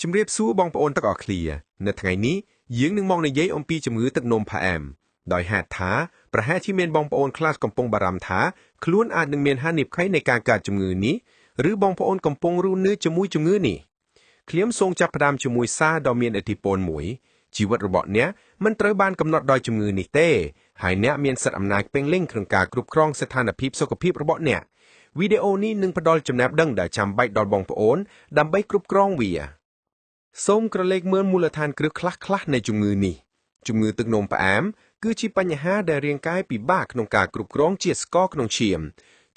ជំរាបសួរបងប្អូនទាំងអស់គ្នានៅថ្ងៃនេះយើងនឹងមកនិយាយអំពីជំងឺទឹកនោមផ្អែមដោយហេតុថាប្រហែលជាមានបងប្អូនខ្លះកំពុងបារម្ភថាខ្លួនអាចនឹងមានហានិភ័យនៃការកើតជំងឺនេះឬបងប្អូនកំពុងរស់នៅជាមួយជំងឺនេះខ្ញុំសូមចាប់ផ្ដើមជាមួយសារដ៏មានឥទ្ធិពលមួយជីវិតរបស់អ្នកមិនត្រូវបានកំណត់ដោយជំងឺនេះទេហើយអ្នកមានសិទ្ធិអំណាចពេញលេញក្នុងការគ្រប់គ្រងស្ថានភាពសុខភាពរបស់អ្នកវីដេអូនេះនឹងផ្ដល់ចំណេះដឹងដែលចាំបាច់ដល់បងប្អូនដើម្បីគ្រប់គ្រងវា សូមក្រឡេកមើលមូលដ្ឋានគ្រឹះខ្លះៗនៃជំងឺនេះជំងឺទឹកនោមផ្អែមគឺជាបញ្ហាដែលរាងកាយពិបាកក្នុងការគ្រប់គ្រងជាតិស្ករក្នុងឈាម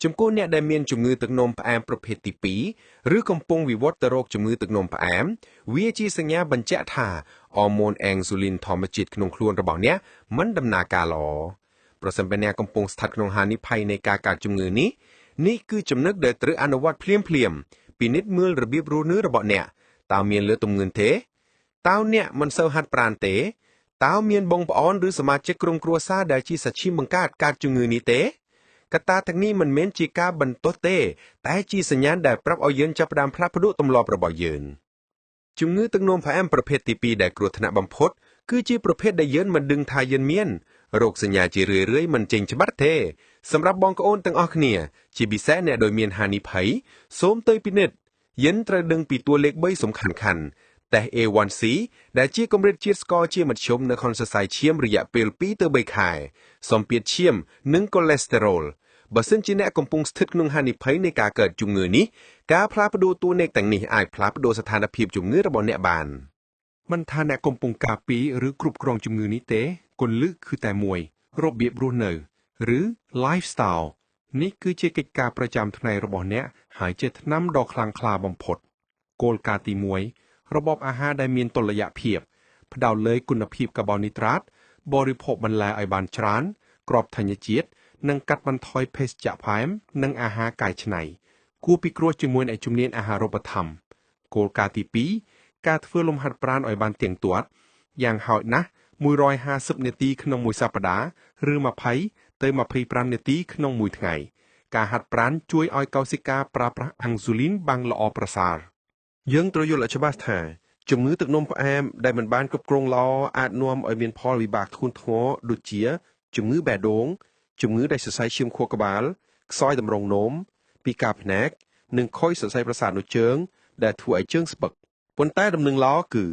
ចំពោះអ្នកដែលមានជំងឺទឹកនោមផ្អែមប្រភេទទី2ឬកំពុងវិវត្តទៅរកជំងឺទឹកនោមផ្អែមវាជាសញ្ញាបញ្ជាក់ថាអរម៉ូនអេងស៊ូលីនធម្មជាតិក្នុងខ្លួនរបស់អ្នកមិនដំណើរការល្អប្រសិនបើអ្នកកំពុងស្ថិតក្នុងហានិភ័យនៃការកើតជំងឺនេះនេះគឺចំណុចដែលត្រូវអនុវត្តភ្លាមៗពិនិត្យមើលរបៀបរស់នៅរបស់អ្នក តើមានលើទម្ងន់ទេតើអ្នកមិនសូវហាត់ប្រាណទេតើមានបងប្អូនឬសមាជិកក្រុមគ្រួសារដែលជាសឈាមបង្កើតកើតជំងឺនេះទេកត្តាទាំងនេះមិនមែនជាការបន្ទោសទេតែជាសញ្ញាណដែលប្រាប់ឲ្យយើងចាប់ផ្ដើមផ្លាស់ប្ដូរទម្លាប់របស់យើងជំងឺទឹកនោមផ្អែមប្រភេទទី2ដែលគ្រោះថ្នាក់បំផុតគឺជាប្រភេទដែលយើងមិនដឹងថាយើងមានរោគសញ្ញាជារឿយៗមិនចេញច្បាស់ទេសម្រាប់បងប្អូនទាំងអស់គ្នាជាពិសេសអ្នកដែលមានហានិភ័យសូមទៅពិនិត្យ យើងត្រូវដឹងពីតួលេខ3សំខាន់ៗតេស្ត A1C ដែលជាកម្រិតជាតិស្ករជាមធ្យមនៅក្នុងសរសៃឈាមរយៈពេល2ទៅ3ខែសម្ពាធឈាមនិងកូលេស្តេរ៉ុលបើសិនជាអ្នកកំពុងស្ថិតក្នុងហានិភ័យនៃការកើតជំងឺនេះការផ្លាស់ប្ដូរតួលេខទាំងនេះអាចផ្លាស់ប្ដូរស្ថានភាពជំងឺរបស់អ្នកបាន មិនថាអ្នកកំពុងការពារឬគ្រប់គ្រងជំងឺនេះទេគន្លឹះគឺតែមួយរបៀបរស់នៅឬ lifestyle នេះគឺជាកិច្ចការប្រចាំថ្ងៃរបស់អ្នកហើយជាថ្នាំដ៏ខ្លាំងក្លាបំផុតគោលការណ៍ទី1របបអាហារដែលមានតុល្យភាពផ្ដោតលើគុណភាពកាបូនីដ្រាតបរិភោគបន្លែឲ្យបានច្រើនគ្រាប់ធញ្ញជាតិនិងកាត់បន្ថយភេសជ្ជៈផ្អែមនិងអាហារកែច្នៃគួរពិគ្រោះជាមួយអ្នកជំនាញអាហារូបត្ថម្ភគោលការណ៍ទី2ការធ្វើលំហាត់ប្រាណឲ្យបានទៀងទាត់យ៉ាងហោចណាស់150នាទីក្នុងមួយសប្តាហ៍ឬ20ទៅ25នាទីក្នុងមួយថ្ងៃការហាត់ប្រាណជួយឲ្យកោសិកាប្រើប្រាស់អាំងស៊ូលីនបានល្អប្រសើរ យើងត្រូវយល់ឲ្យច្បាស់ថាជំងឺទឹកនោមផ្អែមដែលមិនបានគ្រប់គ្រងល្អអាចនាំឲ្យមានផលវិបាកធ្ងន់ធ្ងរដូចជាជំងឺបេះដូងជំងឺដែលសរសៃឈាមខួរក្បាលខ្សោយតម្រងនោមពិការភ្នែកនិងខូចសរសៃប្រសាទនៅជើងដែលធ្វើឲ្យជើងស្ពឹកប៉ុន្តែដំណឹងល្អគឺ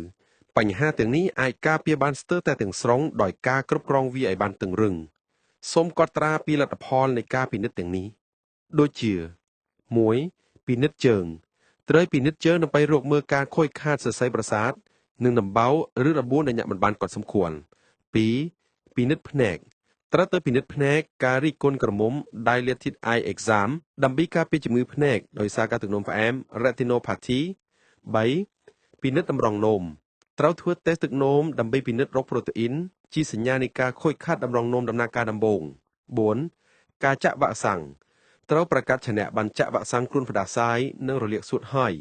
បញ្ហាទាំងនេះអាចការពារបានស្ទើរតែទាំងស្រុងដោយការគ្រប់គ្រងវាឲ្យបានតឹងរឹងសូមកត់ត្រាពីលទ្ធផលនៃការពិនិត្យទាំងនេះដូចជា1ពិនិត្យជើងត្រូវពិនិត្យជើងដើម្បីរកមើលការខូចខាតសរសៃប្រសាទនិងដំបៅឬរបួសដែលអ្នកមិនបានកត់សម្គាល់2ពិនិត្យភ្នែកត្រូវទៅពិនិត្យភ្នែកការរីកគុណក្រមុំ Dilated Eye Exam ដើម្បីការពារជំងឺភ្នែកដោយសារការទឹកនោមផ្អែម Retinopathy 3ពិនិត្យតម្រងនោមត្រូវធ្វើតេស្តទឹកនោមដើម្បីពិនិត្យរោគប្រូតេអ៊ីនជាសញ្ញានៃការខូចខាតតម្រងនោមដំណើរការដំបូង4ការចាក់វ៉ាក់សាំងត្រូវប្រកាសថាអ្នកបានចាក់វ៉ាក់សាំងគ្រុនផ្ដាសាយនិងរលាកសួតហើយ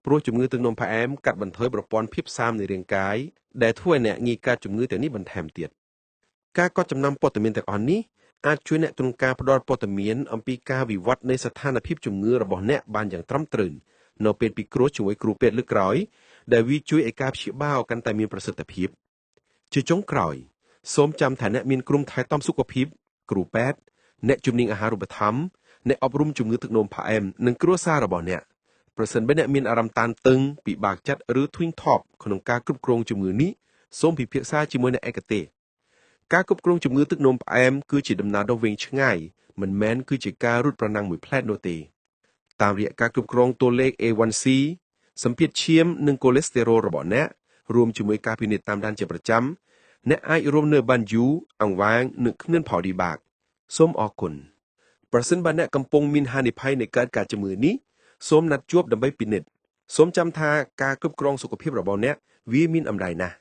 ព្រោះជំងឺទឹកនោមផ្អែមកាត់បន្ថយប្រព័ន្ធភាពស៊ាំនៃរាងកាយដែលធ្វើឲ្យអ្នកងាយកើតជំងឺទាំងនេះបន្ថែមទៀតការកត់ចំណាំព័ត៌មានទាំងអស់នេះអាចជួយអ្នកក្នុងការផ្ដល់ព័ត៌មានអំពីការវិវត្តនៃស្ថានភាពជំងឺរបស់អ្នកបានយ៉ាងត្រឹមត្រូវនៅពេលពិគ្រោះជាមួយគ្រូពេទ្យលើកក្រោយដែលវាជួយឲ្យការព្យាបាលកាន់តែមានប្រសិទ្ធភាពជាចុងក្រោយសូមចាំថាអ្នកមានក្រុមថែទាំសុខភាពគ្រូពេទ្យអ្នកជំនាញអាហារូបត្ថម្ភអ្នកអប់រំជំងឺទឹកនោមផ្អែមនិងគ្រួសាររបស់អ្នកប្រសិនបើអ្នកមានអារម្មណ៍តានតឹងពិបាកចិត្តឬធុញថប់ក្នុងការគ្រប់គ្រងជំងឺនេះសូមពិភាក្សាជាមួយអ្នកឯកទេសការគ្រប់គ្រងជំងឺទឹកនោមផ្អែមគឺជាដំណើរដ៏វែងឆ្ងាយមិនមែនគឺជាការរត់ប្រណាំងមួយផ្លែតនោះទេតាមរយៈការគ្រប់គ្រងតួលេខ A1C សម្ពាធឈាមនិងកូលេស្តេរ៉ុលរបស់អ្នករួមជាមួយការពិនិត្យតាមដានជាប្រចាំអ្នកអាចរស់នៅបានយូរអង្វាងនិងគ្មានផលវិបាកសូមអរគុណប្រសិនបើអ្នកកំពុងមានហានិភ័យនៃកើតការជំងឺនេះសូមណាត់ជួបដើម្បីពិនិត្យសូមចាំថាការគ្រប់គ្រងសុខភាពរបស់អ្នកវាមានតម្លៃណាស់